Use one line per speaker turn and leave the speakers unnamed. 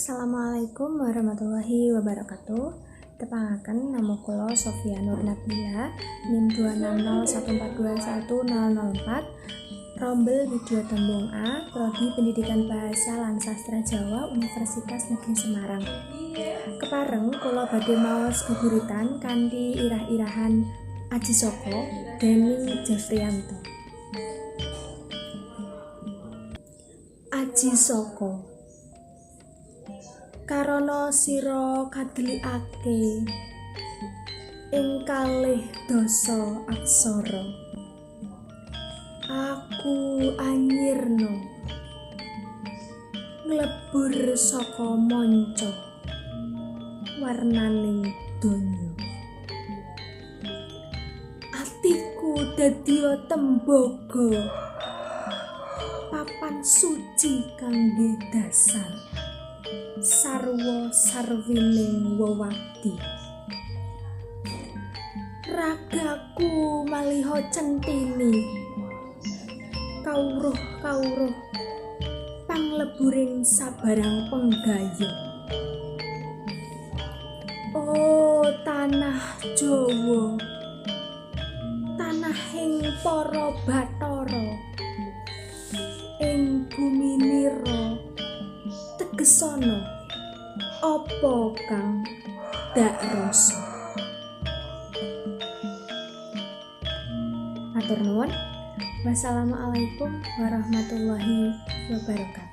Assalamualaikum warahmatullahi wabarakatuh. Tepangaken nama kula Sofia Nur Nabila, NIM 26014210004, Rombel Widya Tembung A, Prodi Pendidikan Bahasa lan Sastra Jawa Universitas Negeri Semarang. Kepareng kula badhe maos geguritan kanthi irah-irahan Aji Saka dening Jefrianto. Aji Saka. Karana sira kadelikake ing kalih dasa aksara, aku anyirna nglebur saka manca warnaning donya. Atiku dadiya tembaga, papan suci kangge dasar sarwa sarwining wewadi. Ragaku maliha centini, kawruh-kawruh pangleburing sabarang penggayo. Oh tanah Jawa, tanahing para bathara, ing bumi nira tegesana apa kang dak rasa. Matur nuwun. Wassalamualaikum warahmatullahi wabarakatuh.